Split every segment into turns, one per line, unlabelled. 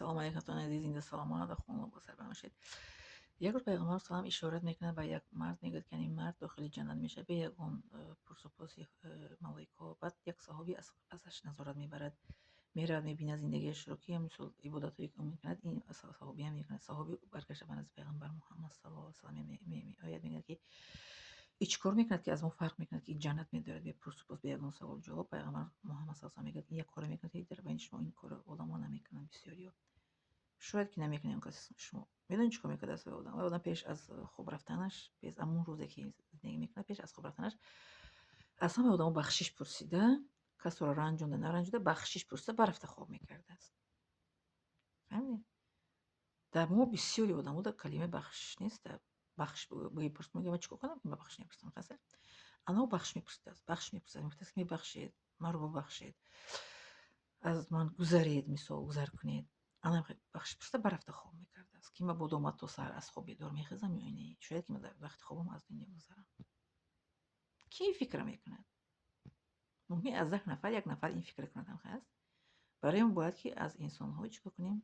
Салом алейкум, дӯстони азиз, зинда, саломат ва хонавода сарбаланд бошед. Як рӯз Пайғамбар салам ишорат мекунад ба як мард, мегӯяд, ки ин мард дохили ҷаннат мешавад бе ягон пурсупоси малоикаҳо. Баъд як саҳобӣ аз пасаш назорат мебарад, меравад, мебинад зиндагиашро, ки мисол ибодатҳое ки ӯ мекунад, ин саҳобиам мекунад. Саҳобӣ баргашта ба назди Пайғамбар Муҳаммад саллаллоҳу алайҳи васаллам меояд, мегӯяд, ки и чӣ кор мекунад, ки аз мо фарқ мекунад, ки ҷаннат медорад бе пурсупос, бе ягон савол ҷавоб. Пайғамбар Муҳаммад саллаллоҳу алайҳи васаллам мегӯяд, ин як коре мекунад, ки дар байни шумо ин корро одамо намекунанд бисёриҳо. Шояд ки намекунед он каси шумо. Медонед, чӣ кор мекардааст вай одам? Вай одам пеш аз хоб рафтанаш, пеш ҳамон рӯзе ки зиндагӣ мекунад, пеш аз хоб рафтанаш аз ҳамаи одамо бахшиш пурсида, касро ранҷонда, наранҷонда, бахшиш пурсида, барафта хоб мекардааст. Фаҳмидед? Дар мо бисёри одамо дар калимаи бахшиш нест. Бахшиш бипурс, мегӯяд, ман чӣ кор кунам, ки ман бахшиш мепурсам? Хаса ана бахшиш мепурсидааст, бахшиш мепурсад, мегуфтааст, ки мебахшед, маро бубахшед, аз ман гузаред, мисол, гузар кунед. Ана бахшиш пурсида, барафта хоб мекардааст, ки мабодо ман то саҳар аз хоб бедор мехезам ё не, шояд ки ман дар вақти хобам аз дунё гузарам. Кӣ ин фикрро мекунад? Мумкин аз 10 нафар як нафар ин фикрро кунад, ҳам аст. Барои мо бояд ки аз инсонҳо чӣ кор кунем?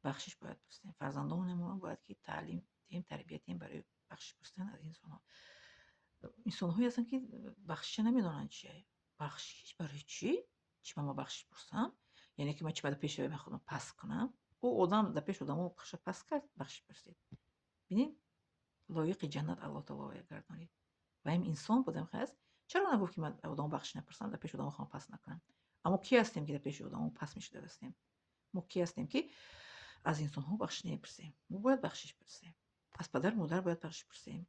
Бахшиш бояд пурсем. Фарзандонамонро бояд ки таълим диҳем, тарбия диҳем барои бахшиш пурсидан аз инсонҳо. Инсонҳое ҳастанд, ки бахшиша намедонанд чие. Бахшиш барои чӣ? Чӣ ман бахшиш пурсам? Яъне ки ман чӣ бояд пеши вай худам паст кунам? Ӯ одам дар пеши одамо хуша паст кард, бахшиш пурсид. Бинед, лоиқи ҷаннат Аллоҳ таоло вая гардонид. Ваям инсон будам, аст. Чаро нагуфт, ки ман одамо бахшиш напурсам, дар пеши одамо худам паст накунам? Аммо кӣ ҳастем, ки дар пеши одамо паст мешуда ҳастем? Мо кӣ ҳастем, ки аз инсонҳо бахшиш намепурсем? Мо бояд бахшиш пурсем. Аз падару модар бояд бахшиш пурсем.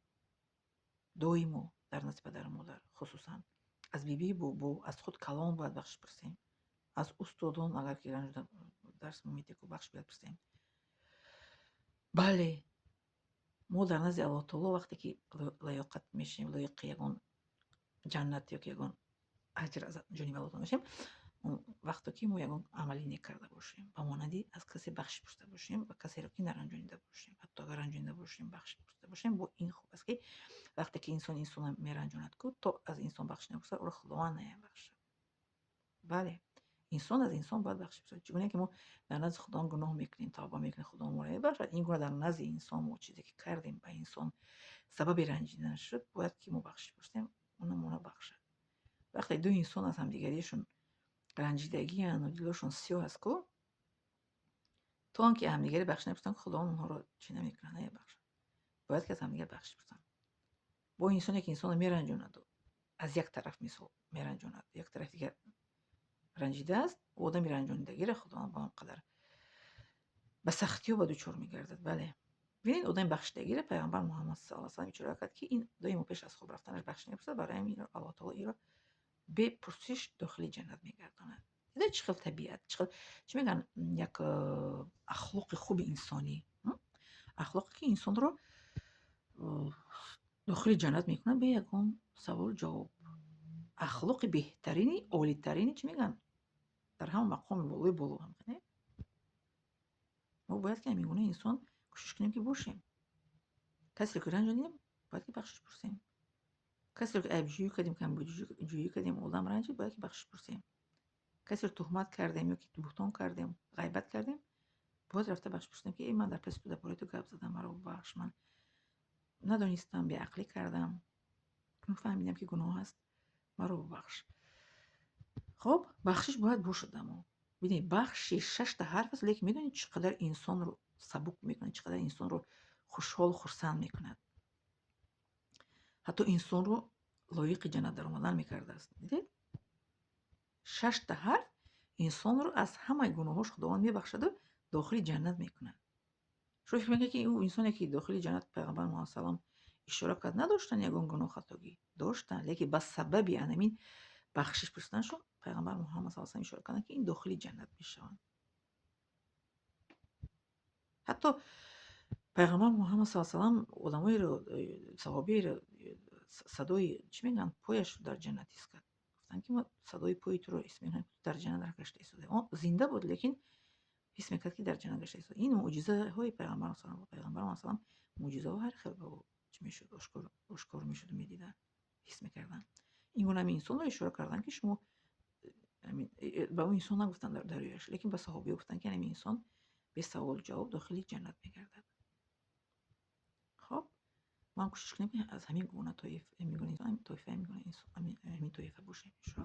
Доимо дар назди падару модар, хусусан аз бибию бобо, аз худ калон бояд бахшиш пурсем. Аз устодон, агар ки дарс медиҳед, бахшиш бояд пурсем. Бале, мо дар назди Аллоҳ таоло вақте ки лаёқат мешавем, лоиқи ягон ҷаннат ё ки ягон аҷр аз ҷониби Аллоҳ таоло мешавем, вақте ки мо ягон амале нек карда бошем, ба монанди аз касе бахшиш пурсида бошем ва касеро ки наранҷонида бошем, ҳатто агар ранҷонида бошем, бахшиш пурсида бошем. Бо ин хуб аст, ки вақте ки инсон инсонро меранҷонад ку, то аз инсон бахшиш напурсад, ӯро Худованд намебахшад. Бале, инсон аз инсон бояд бахшиш пурсад. Чӣ гуна ки мо дар назди Худованд гуноҳ мекунем, тавба мекунем, Худо моро мебахшад, ин гуна дар назди инсон мо чизе ки кардем, ба инсон сабаби ранҷидан шуд, бояд ки мо бахшиш пурсем, уна моро бахшад. Вақте ду инсон аз ҳамдигариашон ранҷидагиану дилошон сиёҳ аст ку, то он ки ҳамдигаре бахшиш напурсанд, Худованд онҳоро чӣ намекунад? Намебахшад. Бояд ки аз ҳамдигар бахшиш пурсанд. Бо инсоне ки инсонро меранҷонаду аз як тараф, мисол, меранҷонад, як тарафи дигар ранҷидааст, одами ранҷонидагиро Худованд ба он қадар ба сахтиҳо ба дучор мегардад. Бале, бинед, одами бахшидагиро Пайғамбар Муҳаммад саллаллоҳу алайҳи васаллам ишора кард, ки ин доимо пеш аз хоб рафтанаш бахшиш мепурсад. Барои ҳамин инро Аллоҳ таоло инро бепурсиш дохили ҷаннат мегардонад. Дида, чӣ хел табиат, чӣ хел, чӣ мегӯянд, як ахлоқи хуби инсонӣ, ахлоқе ки инсонро дохили ҷаннат мекунад бе ягон савол ҷавоб, ахлоқи беҳтарини, олитарини, чӣ мегӯянд, дар ҳама мақоми болои боло. Мо бояд ки ҳамин гуна инсон кӯшиш кунем, ки бошем. Касеро ки ранҷонидем, бояд ки бахшиш пурсем. Касеро ки айбҷӯӣ кардем, камбудиҷӯӣ кардем, одам ранҷид, бояд ки бахшиш пурсем. Касеро туҳмат кардем ё ки буҳтон кардем, ғайбат кардем, бояд рафта бахшиш пурсем, ки эй, ман дар паси ту, дар бораи ту гап задам, маро бубахш, ман надонистам, беақлӣ кардам, фаҳмидам, ки гуноҳ аст, маро бубахш. Хоб, бахшиш бояд бошад. Амо бинед, бахшиш шашта ҳарф аст, лекин медонед, чӣ қадар инсонро сабук мекунад, чӣ қадар инсонро хушҳолу хурсанд мекунад, ҳатто инсонро лоиқи ҷаннат даромадан мекардааст. Дидед, шашта ҳарф инсонро аз ҳамаи гуноҳош Худованд мебахшаду дохили ҷаннат мекунад. Шумо фикр мекунед, ки ӯ инсоне, ки дохили ҷаннат Пайғамбар Муҳаммад салам ишора кард, надоштанд ягон гуноҳ, хатогӣ? Доштанд, лекин ба сабаби анамин бахшиш пурсиданашон Пайғамбар Муҳаммад саллаллоҳу алайҳи васаллам ишора карданд, ки ин дохили ҷаннат мешаванд. Ҳатто Пайғамбар Муҳаммад саллаллоҳу алайҳи васаллам одамоеро, саҳобиеро садои, чӣ мегӯянд, пояш дар ҷаннат ҳис кард. Гуфтанд, ки ма садои пои туро ҳис мекунам, ки ту дар ҷаннат гашта истодаӣ. Он зинда буд, лекин ҳис мекард, ки дар ҷаннат гашта истода. Ин мӯъҷизаҳои Пайғамбар саллаллоҳу алайҳи Пайғамбар саллам мӯъҷизаҳо ҳар хел ба ӯ чӣ мешуд, ошкор мешуду медиданд, ҳис мекарданд. Ин гуна ҳамин инсонро ишора карданд, ки шумо ба ӯ инсон нагуфтанд дар рӯяш, лекин ба саҳобиҳо гуфтанд, ки ҳамин инсон Бе саволу ҷавоб дохили ҷаннат мегардад. Хоб, мо ҳам кӯшиш кунем, ки аз ҳамин гуна тоифа, ҳамин гуна инсон, тоифа, ҳамин гуна инсон, ҳамин тоифа бошем, иншоалло.